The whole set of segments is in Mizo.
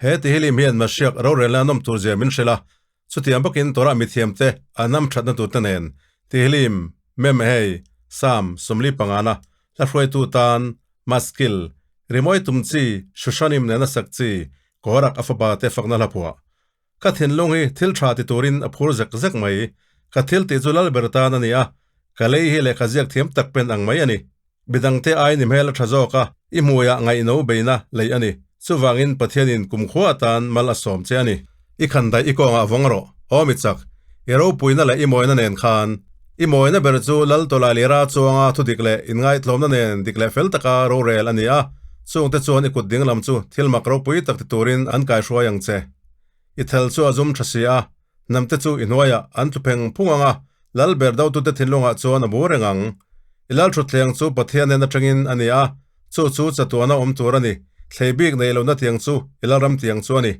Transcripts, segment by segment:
He Tehillim hian Mashiach rorelna an awm tur zia min hrilh a, chutiang bawkin Torah mithiamte an am thatna turte nen Tehillim, Mem Hei, Psalm 45na hla hruaitu tan Maskil, rimawi tum chi, Shushanim nena sak chi, Korak a fapa te fakna hla phuah. Ka thinlung hi thil tha ti turin a phur zek zek mai. Ka thil tih chu lal ber tan a ni a, ka lei hi lehkha ziak thiam tak pen ang mai a ni. Midangte aiin i hmel a tha zawk a, i hmuiah ngaihno beina lei a ni. Chuvangin Pathianin kumkhua atan mal a sawm che a ni. I khan daih i kawngah vawng rawh, aw mi chak. I ropuina leh i mawina nen khan. I mawina ber chu Lal Tawlai Lira chuanga thu dik leh inngaihtlawmna nen dik leh fel taka rorel a ni a, chungte chuan i kut dinglam chu thil mak ropui tak ti turin an kaihruai ang che. I thel chu a zum tha si a, hnamte chu i hnuaiah an tlu pheng phung ang a, Lal ber dotute thinlungah chuan a bu reng ang. I Lal thutthleng chu Pathian nen atangin a ni a, chu chu chatuana awm tur a ni. Thlei bik neih lohna tiang chu i Lalram tiang chu a ni.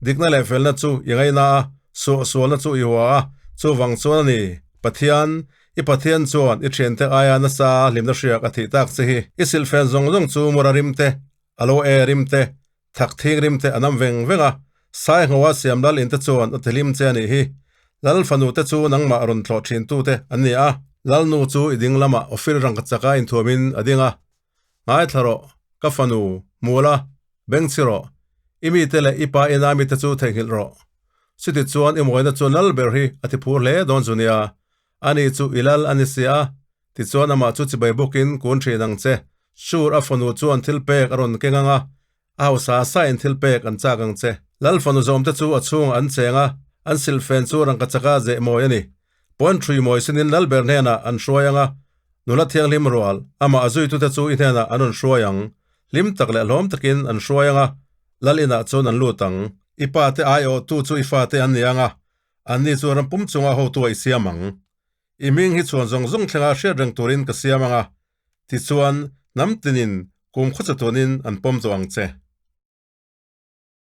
Dikna leh felna chu i ngaina a, suahsualna chu i hua a, chuvang chuan a ni. Pathian, i Pathian chuan i thiante aia nasa hlimna hriak a thih tak che hi. I silhfen zawng zawng chu mura rim te, aloe rim te, Thak thing rim te a nam veng veng a, Sainghoa siam lal in te chuan a ti hlim che a nih hi. Lal fanu te chu nangmah rawn thlawh thin tu te an ni a. Lalnu chu i ding lamah Ophir rangka chaka inthuamin a ding a, Ngaithla rawh, ka fanu, mula, bengchhi rawh, i mite leh i pa ina mite chu theihnghilh rawh. Chuti chuan i mawina chuan lal ber hi a ti phur hle dawn zu nia, ani chu i lal a ni si a, Tichuan amah chu chibai bawkin kun thin ang che. Shur a fanu chuan thil pek a rawn keng ang a, a hausa sain thil pek an chak ang che. Lal fanu zawmte chu a chhungah an cheng a, an silhfen chu rangka chaka zeh mawi a ni. Puan ṭhui mawi sinin lal ber hnenah an hruai ang a, nula thianghlim rual, amah a zuitute chu i hnenah an rawn hruai ang. Hlim tak leh hlawm takin an hruai ang a, lal inah chuan an lut ang. I pate aiawhtu chu i fate an ni ang a, anni chu ram pum chunga hotu a i siam ang. I hming hi chhuan zawng zawng thlenga hriat reng turin ka siam ang a, tichuan hnam tinin kum khawcha tuanin an pawm tawh ang che.